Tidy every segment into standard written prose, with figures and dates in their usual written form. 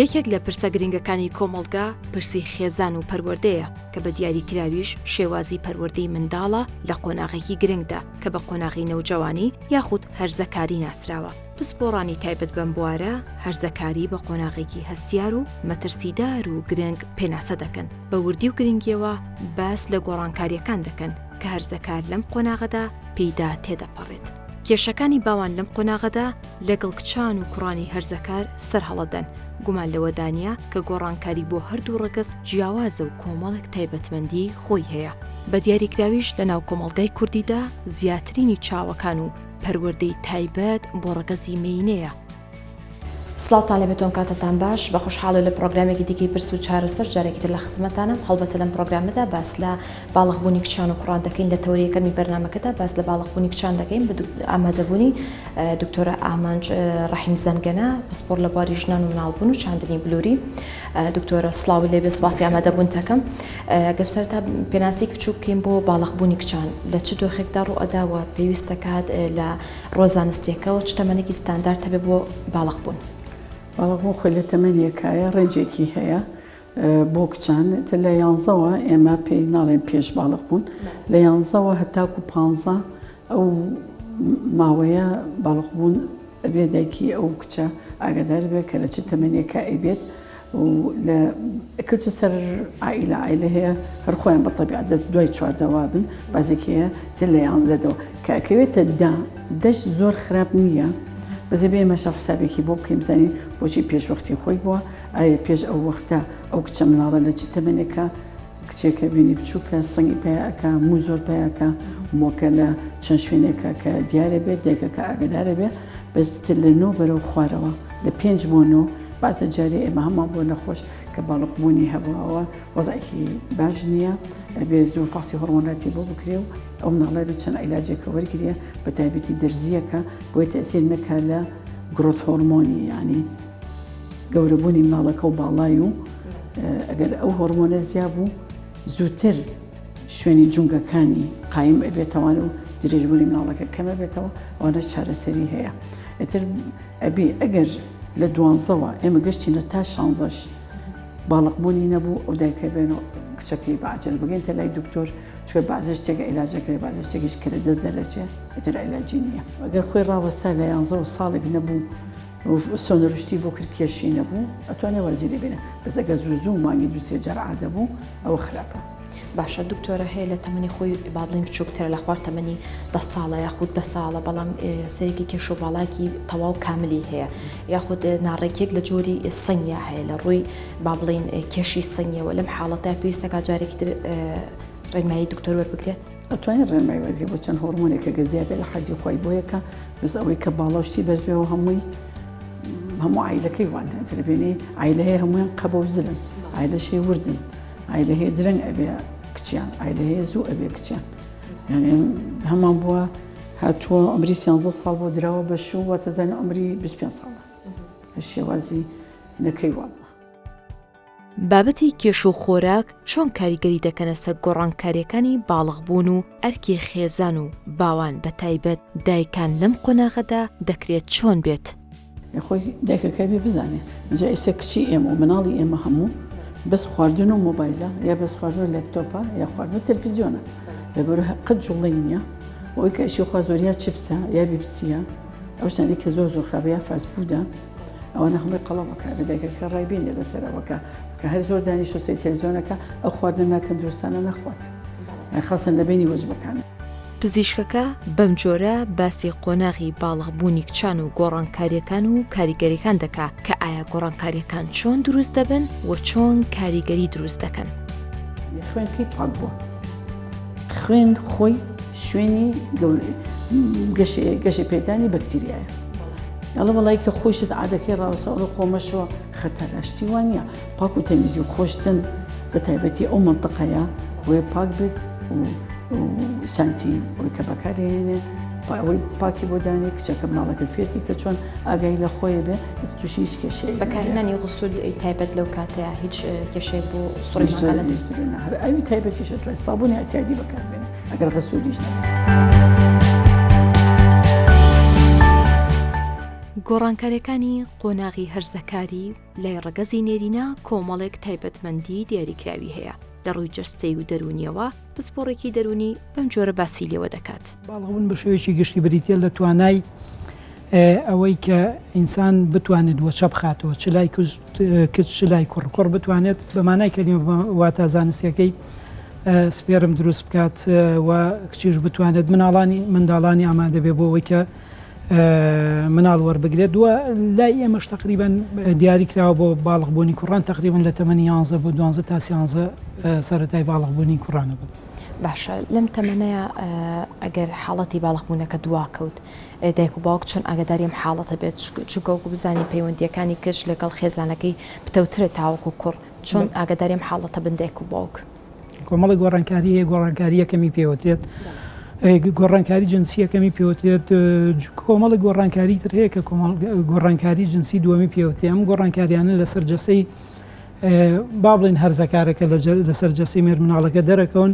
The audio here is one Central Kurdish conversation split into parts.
یەکێک لە پرسە گرنگەکانی کۆمەڵگا پرسی خێزان و پەروەردەیە کە بە دیاریکراویش شێوازی پەروەردەی منداڵە لە قۆناغێکی گرنگدا کە بە قۆناغی نەوجەوانی یاخود هەرزەکاری ناسراوە. پسپۆڕانی تایبەت بەم بوارە هەرزەکاری بە قۆناغێکی هەستیار و مەترسیدار و گرنگ پێناسە دەکەن، بە وردی و گرنگییەوە باس لە گۆڕانکارییەکان دەکەن کە هەرزەکار لەم قۆناغەدا پێیدا تێدەپەڕێت. کێشەکانی باوان لەم قۆناغەدا لەگەڵ کچان و کوڕانی هەرزەکار سەرهەڵەدەن، گومان لەوەدانییە کە گۆڕانکاری بۆ هەردوو ڕەگەز جیاوازە و کۆمەڵێک تایبەتمەندیی خۆی هەیە، بە دیاریکراویش لەناو کۆمەڵگای کوردیدا زیاترینی چاوەکان و پەروەردەی تایبەت بۆ ڕەگەزی مێینەیە. سڵاوتان لێبێت ئەم کاتەتان باش بە خۆشحاڵی لە پرۆگرامێکی دیکەی پرس و چارەسەر جارێکی تر لە خزمەتانم هەڵبەتە لەم پرۆگرامەدا باس لە باڵغبوونی کچان و کوڕان دەکەین لە تەوەری یەکەمی بەرنامەکەدا باس لە باڵغبوونی کچان دەکەین بە ئامادەبوونی دکتۆرە ئامانج ڕەحیم زەنگەنە پسپۆڕ لە بواری ژنان و مناڵبوون و چاندنی بلوری دکتۆرە سڵاوی لێبێ سوپاسی ئامادەبوونتەکەم گەر سەرەتا پێناسەیەکی بچووک بکەین بۆ باڵغبوونی کچان لە چ دۆخێکدا ڕووئەدا و پێویست دەکات لە ڕووە زانستییەکەوە چ تەمەنێکی ستاندارد هەبێ بۆ باڵغبوون؟ باڵغبوون خۆی لە تەمەنێکایە ڕێنجێکی هەیە بۆ کچان تر لە یانزەوە ئێمە پێی ناڵێن پێش باڵغ بوون لە یانزەوە هەتاکو پانزە ئەو ماوەیە باڵغ بوون ئەبێ دایکی ئەو کچە ئاگادار بێت کە لە چ تەمەنێکا ئەیبێت و لە کەوتە سەر عائیلە عائیلە هەیە هەر خۆیان بە تەبیعەت لە دوای چواردەوا بن بازێک هەیە تر لە یان لە دەوە کە ئەکەوێتە دا دەش زۆر خراپ نییە بەزێ بێ ئێمەشە حسابێکی بۆ بکەین بزانین بۆچی پێش وەختی خۆی بووە ئایا پێش ئەو وەختە ئەو کچە مناڵە لە چ تەمەنێکە کچێکە بینی بچووکە سنگی پیا ئەکا موو زۆر پیا ئەکا مۆکە لە چەند شوێنێکە کە دیارە بێت دایکەکە ئاگدارە بێ بەس تر لە نۆ بەرەو خوارەوە لە پێنج بۆ نۆ بازە جارێ ئێمە هەمان بۆ نەخۆش کە باڵقبوونی هەبووەوە وەزعێکی باش نییە ئەبێ زوو فاسی هۆرمۆناتی بۆ بکرێ و ئەو مناڵە بێ چەند عیلاجێکە وەرگێ بە تایبەتی دەرزیەکە بۆی تەسیر نەکا لە growth هۆرمۆنی یعنی گەورەبوونی مناڵەکە و باڵای و ئەگەر ئەو هۆرمۆنە زیا بوو زووتر شوێنی جونگەکانی قایم ئەبێتەوان و درێژبوونی مناڵەکە کەمە بێتەوە ئەوانە چارەسەری هەیە ئیتر ئەبێ ئەگەر لە دوانزەوە ئێمە گەشتینە تا شانزەش باڵقبوونی نەبوو ئەو دایکە بێن و کچەکەی بەعجل بگەینتە لای دکتۆر چونکە بەعزە شتێک عیلاجەکرێ بەعزە شتێکیش کە لە دەست دەرەچێ ئیتر عیلاجی نییە ئەگەر خۆی ڕاوەستا لە یانزەوە ساڵێک نەبوو سۆنەرشتی بۆ کرد کێشی نەبوو ئەتوانێ وازی لێ بێنێ بەس ئەگەر زوو زوو مانگی دوو سێ جار عادە بوو ئەوە خراپە. باشە دکتۆرە هەیە لە تەمەنی خۆی با بڵێین بچووکترە لە خوار تەمەنی دە ساڵە یاخود دە ساڵە بەڵام سەرێکی کێش و باڵاکی تەواو کاملی هەیە یاخود ناڕێکیەک لە جۆری سنگیا هەیە لە ڕووی با بڵێین کێشی سنگیەوە لەم حاڵەتە پێویستەکە جارێکی تر ڕێنمایی دکتۆر وەربگرێت؟ ئەتوانێت ڕێنمای وەرگری بۆ چەند هۆڕمۆنێک کە گەزیا بێ لە حەدی خۆی بۆیەکە بەس ئەوەی کە باڵا و شتی بەرز بێەوە هەمووی هەموو عیلەکەی وان تر بینی عیلە هەیە هەمویان قەبە و زلن عیلەش هەیە وردن عیلە هەیە درەنگ ئەبێ کچیان عیلە هەیە زوو ئەبێ کچیان یعنی هەمان بووە هاتووە عمری 13 ساڵ بۆ دراوە بە شوو واتەزانانی عمری 25 ساڵە شێوازی نەکەی وابووە بابەتی کێش و خۆراک چۆن کاریگەری دەکەنە سەر گۆڕانکارییەکانی باڵغبوون و ئەرکی خێزان و باوان بە تایبەت دایکان لەم قۆناغەدا دەکرێت چۆن بێت؟ خۆی دایکەکە بێ بزانێ ئینجا ئێستا کچی ئێمە و مناڵی ئێمە هەموو بەس خواردن و مۆبایلە یا بەس خواردن و لەپتۆپە یا خواردن و تەلەفزیۆنە لەبەر قەت جوڵەی نییە ئەوەی کە ئەشی خوا زۆر یا چپسە یا بیپسیە ئەو شتانەی کە زۆر زۆر خراپە یا fast food ە ئەوانە هەمووی قەڵەو ئەکا ئەبێ دایکەکە ڕای بێنێ لەسەر ئەوەکە کە هەر زۆر دانیشت و سەیری تەلەفزیۆنەکە ئەو خواردنە ناتەندروستانە نەخوات خاصەن لە بەینی وەجبەکان. پزیشکەکە بەمجۆرە باسی قۆناغی باڵغبوونی کچان و گۆڕانکارییەکان و کاریگەریەکان دەکا کە ئایا گۆڕانکارییەکان چۆن دروست دەبن و چۆن کاریگەری دروست دەکەن. خوێن کەی پاک بووە؟ خوێن خۆی شوێنی گەشە پێدانی بەکتریایە ئەڵە وڵی کە خۆشت عادەکەی ڕاوسە ئەڵە خۆمەشەوە خەتەرە شتی وان نییە پاک و تەمیزی و خۆشتن بە تایبەتی ئەو منطقەیە بۆیە پاک بێت و سانتی ئەوی کە بەکارهێنێ ئەوەی پاکی بۆ دانێ کچەکە مناڵەکە فێرکی کە چۆن ئاگای لە خۆی بێ تووشی هیچ کێشەیەک بەکارهێنانی غسول تایبەت لەو کاتەیە هیچ کێشەیەک بۆ سوڕی مانگانە دروست هەر ئەوی تایبەتیش ئەتوانێت سابوونی ئەتیادی بەکاربێنێ ئەگەر غسولیش نەبێت. گۆڕانکاریەکانی قۆناغی هەرزەکاری لای ڕەگەزی نێرینە کۆمەڵێک تایبەتمەندی دیاریکراوی هەیە لە ڕووی جەستەی و دەروونیەوە، پسپۆڕێکی دەروونی بەم جۆرە باسی لێوە دەکات. باڵغبوون بە شێوەیەکی گشتی بریتییە لە توانای ئەوەی کە ئینسان بتوانێت وەچە بخاتەوە چ لای کچ چ لای کوڕ، کوڕ بتوانێت بە مانای کەلیمە بە واتا زانستییەکەی سپێرم دروست بکات و کچیش بتوانێت مناڵانی منداڵانی ئامادە بێ بۆ ئەوەی کە مناڵ وەربگرێت و لای ئێمەش تقریبا دیاری کراوە بۆ باڵغبوونی کوڕان تقریبا لە تەمەنی یانزە بۆ دوانزە تا سیانزە سەرەتای باڵغبوونی کوڕانە بن. باشە لەم تەمەنەیا ئەگەر حاڵەتی باڵغبوونەکە دواکەوت دایک و باوک چۆن ئاگاداری ئەم حاڵەتە بێت چونکە وەکو بزانین پەیوەندییەکانی کچ لەگەڵ خێزانەکەی پتەوترە تاوەکو کوڕ چۆن ئاگاداری ئەم حاڵەتە بن دایک و باوک؟ کۆمەڵێک گۆڕانکاری هەیە گۆڕانکاری یەکەمی پێوترێت گۆڕانکاری جنسی یەکەمی پێوترێت کۆمەڵی گۆڕانکاری تر هەیە کە گۆڕانکاری جنسی دووەمی پێوتێ ئەم گۆڕانکاریانە لەسەر جەسەی با بڵێن هەرزەکارەکە لەسەر جەسی مێر مناڵەکە دەرەکەون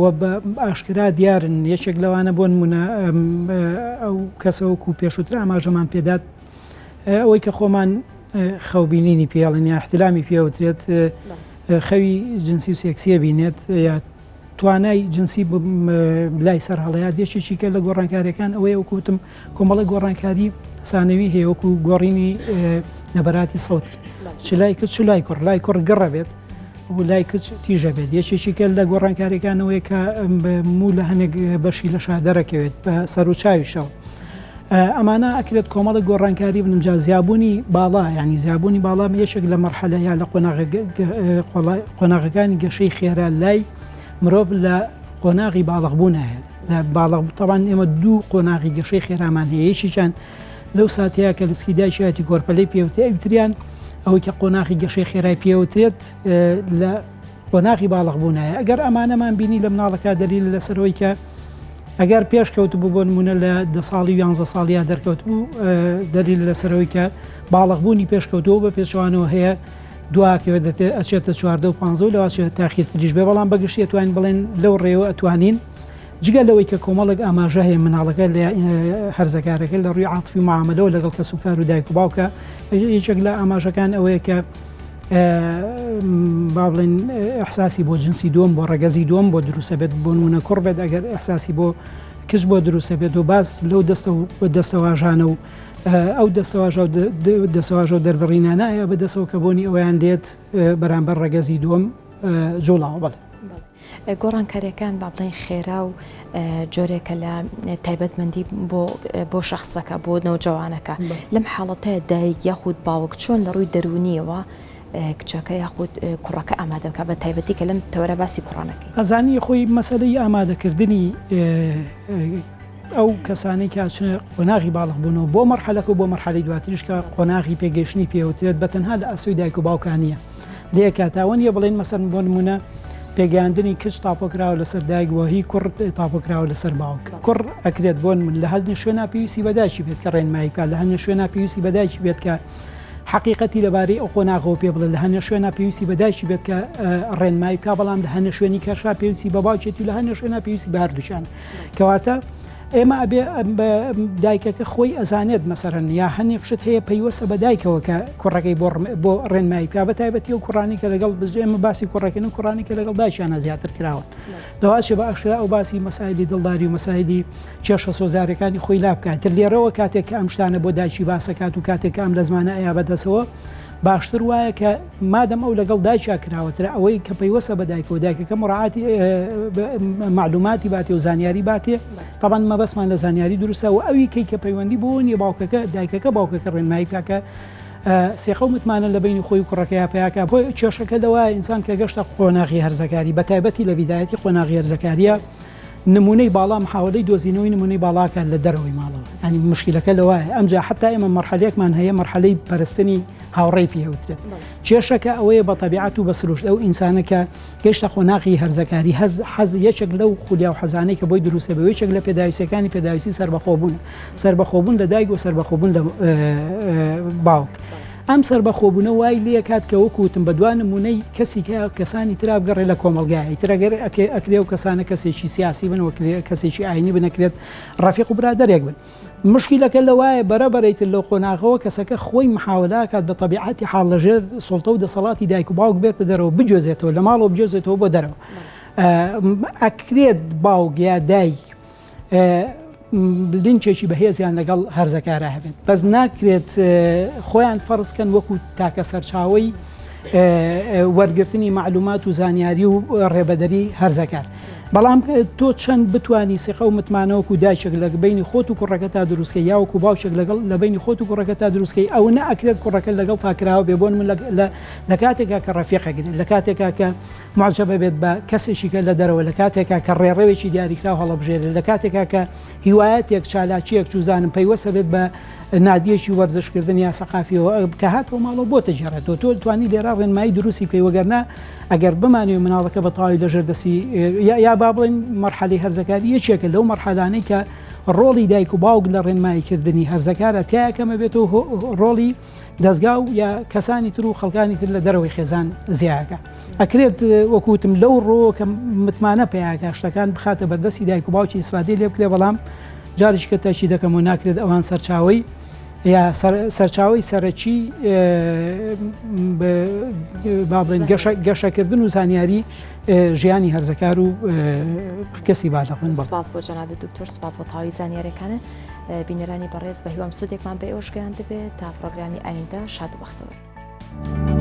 و بە ئاشکرا دیارن یەکێک لەوانە بۆ نمونە ئەو کەسەوەکو پێشووتر ئاماژەمان پێدات ئەوەی کە خۆمان خەوبینینی پێڵن یا احتلامی پێوترێت خەوی جنسی و سێکسیە بینێت یا توانای جنسی لای سەر هەڵەیات یەکێکی کە لە گۆڕانکاریەکان ئەوەیە وەکوتم کۆمەڵی گۆڕانکاری سانەوی هەیە وەکو گۆڕینی نەبەراتی سەوتی چ لای کچ چ لای کوڕ لای کوڕ گڕە بێت و لای کچ تیژە بێت یەکێکی کە لە گۆڕانکاریەکانەوەی کە موو لە هەنێک بەشی لە شا دەرەکەوێت بە سەر و چاویشەوە. ئەمانە ئەکرێت کۆمەڵێک گۆڕانکاری بن جا زیابوونی باڵا ینی زیابوونی باڵا یەکێک لە مەرحەلە یا لە قۆناغەکانی گەشەی خێرا لای مرۆڤ لە قۆناغی باڵغبوون هەیە لە باڵغ تەوان ئێمە دوو قۆناغی گەشەی خێرامان هەیە یەکێکیان لەو ساتەیە کە لەسکی دایکیەتی کۆرپەلەی پێوتێ ئەوتریان ئەوەی کە قۆناغی گەشەی خێرای پێوترێت لە قۆناغی باڵغبوونایە ئەگەر ئەمانەمان بینی لە مناڵەکە دەلیل لەسەرەوەی کە ئەگەر پێش کەوتبوو بۆ نمونە لە دە ساڵی و یانزە ساڵیا دەرکەوتبوو دەلیل لەسەرەوەی کە باڵغبوونی پێشکەوتووە بە پێچەوانەوە هەیە دواکەوێت دەتێ ئەچێتە چواردە و پانزە و لەواچێت تاخیرتریش بێ بەڵام بەگشتی ئەتوانین بڵێن لەو ڕێوە ئەتوانین جگە لەوەی کە کۆمەڵێک ئاماژە هەیە مناڵەکە لە هەرزەکارەکە لە ڕووی عاتفی معاملەوە لەگەڵ کەس و کار و دایک و باوکە یەکێک لە ئاماژەکان ئەوەیە کە با بڵێن ئەحساسی بۆ جنسی دووەم بۆ ڕەگەزی دووەم بۆ دروستە بێت بۆ نمونە کوڕ بێت ئەگەر ئەحساسی بۆ کچ بۆ دروستە بێت و باس لەو دەستە و دەستەواژانە و ئەو دەستەواژە و دەستەواژە و دەربڕینانە ئەیا بەدەسەوە کە بۆنی ئەویان دێت بەرامبەر ڕەگەزی دووەم جوڵاوە بەڵێ. گۆڕانکاریەکان با بڵێین خێرا و جۆرێکە لە تایبەتمەندی بۆ بۆ شەخسەکە بۆ نەوجەوانەکە لەم حاڵەتەیە دایک یاخود باوک چۆن لە ڕووی دەروونیەوە کچەکە یاخود کوڕەکە ئامادە بکە بە تایبەتی کە لەم تەوەرە باسی کوڕانەکەی. ئەزانی خۆی مەسەلەی ئامادەکردنی ئەو کەسانەی کە ئەچنە قۆناغی باڵغ بوونەوە بۆ مەرحەلەکە و بۆ مەرحەلەی دواتریش کە قۆناغی پێگەیشتنی پێوترێت بە تەنها لە ئاسۆی دایک و باوکان نییە لێ کاتاوە نییە بڵێن مەسەن بۆ نمونە پێگەیاندنی کچ تاپۆکراوە لەسەر دایک وە هی کوڕ تاپۆکراوە لەسەر باوک کوڕ ئەکرێت بۆن من لە هەندێک شوێنا پێویستی بە دایکی بێت کە ڕێنمایی بکات لە هەندێک شوێنا پێویستی بە دایکی بێت کە حەقیقەتی لەبارەی ئەو قۆناغەوە پێ بڵێ لە هەندێک شوێنا پێویستی بە دایکی بێت کە ڕێنمایی بکات بەڵام لە هەندێک شوێنی کەشا پێویستی بە باوکێتی و لە هەندێک شوێنا پێویستی بە هەردووکیان کەواتە ئێمە ئەبێ دایکەکە خۆی ئەزانێت مەسەرەن یا هەنێک شت هەیە پەیوەستە بە دایکەوە کە کوڕەکەی بۆ بۆ ڕێنمایی بکا بە تایبەتی ئەو کوڕانی کە لەگەڵ بزێ ئێمە باسی کوڕەکەن و کوڕانی کە لەگەڵ دایکیانە زیاتر کراون لەواچێ بە ئاشکرا ئەو باسی مەسایلی دڵداری و مەسایلی کێشە سۆزارەکانی خۆی لا بکات تر لێرەوە کاتێک کە ئەم شتانە بۆ دایکی باسەکات و کاتێک کە ئەم لە زمانە ئەیا بەدەسەوە باشتر وایە کە مادەم ئەو لەگەڵ دایکیا کراوەترە ئەوەی کە پەیوەستە بە دایکەوە دایکەکە مراعاتی معلوماتی باتێ و زانیاری باتێ تەبان مەبەستمان لە زانیاری دروستە و ئەوی کەی کە پەیوەندی بۆ نیە باوکەکە دایکەکە باوکەکە ڕێنمایی بکە کە سێقە و متمانە لە بینی خۆی و کوڕەکەیا پیاکە بۆ کێشەکە لەوە ئینسان کە گەشتە قۆناغی هەرزەکاری بە تایبەتی لە بیدایەتی قۆناغی هەرزەکاریە نمونەی باڵا محاوەلەی دۆزینەوەی نمونەی باڵاکە لە دەرەوەی ماڵەوە یانی مشکلەکە لەوایە ئەمجا حتا ئێمە مەرحەلەیەکمان هەیە مەرحەلەی پەرستنی هاوڕێی پێ وترێت کێشەکە ئەوەیە بە تەبیعەت و بە سروشت ئەو ئینسانە کە گەشتە قۆناغی هەرزەکاری هەز حەز یەکێک لەو خولیا و حەزانەی کە بۆی دروستە بێ یەکێک لە پێداویستیەکانی پێداویستی سەربەخۆبوون سەربەخۆبوون لە دایک و سەربەخۆبوون لە باوک. ئەم سەربەخۆبوونە وای لێکات کە وەکو وتم بەدوا نموونەی کەسی کە کەسانی ترا بگەڕێ لە کۆمەڵگایە ئیتر ئەگەر ئەکرێ ئەو کەسانە کەسێکی سیاسی بن وەکرێ کەسێکی ئاینی بن ئەکرێت ڕەفیق و برادەرێک بن. مشکیلەکە لەوایە بەرە بەرە ئیتر لەو قۆناغەوە کەسەکە خۆی محاوەلە ئەکات بە تەبیعەتی حاڵ لە ژێر سوڵتە و دەسەڵاتی دایک و باوک بێتە دەرەوە بگوێزێتەوە لە ماڵەوە بگوێزێتەوە بۆ دەرەوە. ئەکرێت باوک یا دایک لینکێکی بەهێزیان لەگەڵ هەرزەکارا هەبێت بەس ناکرێت خۆیان فەرزکەن وەکو تاکە سەرچاوەی وەرگرتنی معلومات و زانیاری و ڕێبەدەری هەرزەکار. بەڵام تۆ چەند بتانی سیقە و متمانە وەکو دایکێک لە بینی خۆت و کوڕەکە تا دروستکەی یا وەکو باوکێک لەگەڵ لە بینی خۆت و کوڕەکە تا دروستکەی ئەو نەئەکرێت کوڕەکە لەگەڵ تاکراوە بێ بۆن من لە کاتێکا کە ڕەفیقەگرێت لە کاتێکا کە موعجەبە بێت بە کەسێکی کە لە دەرەوە لە کاتێکا کە ڕێڕەوێکی دیاریکراو هەڵەبژێرێت لە کاتێکا کە هیوایەتێک چالاکییەک چوزانم پەیوەستە بێت بە نادیەکی وەرزشکردن یا سەقافیەوە کە هاتەوە ماڵەوە بۆتە گێڕێتەوە تۆ توانی لێرە ڕێنمایی دروستی بکەی وەگەرنا ئەگەر بمانەوێ مناڵەکە بە تەواوی لەژێر دەستی یا با بڵێن مەرحەلەی هەرزەکاری یەکێکە لەو مەرحەلانەی کە ڕۆڵی دایک و باوک لە ڕێنماییکردنی هەرزەکارە تیایا کەمە بێتەوە ڕۆڵی دەزگا و یا کەسانی تر و خەڵکانی تر لە دەرەوەی خێزان زیاکە ئەکرێت وەکوتم لەو ڕۆ کە متمانە پیاکە شتەکان بخاتە بەردەستی دایک و باوکی ئیسفادەی لێ بکرێ بەڵام جاریش کە تاکی دەکەم و ناکرێت ئەوان سەرچاوی یا سەرچاوی سەرەکی با بڵێن گەشەکردن و زانیاری ژیانی هەرزەکار و کەسی بالغ بن. سپاس بۆ جەنابت دکتۆر سپاس بۆ تەواوی زانیاریەکانت بینەرانی بەڕێز بە هیوام سوودێکمان بە ئێوەش گەیاندبێت تا پڕۆگرامی ئایندە شاد و بەختەوەر.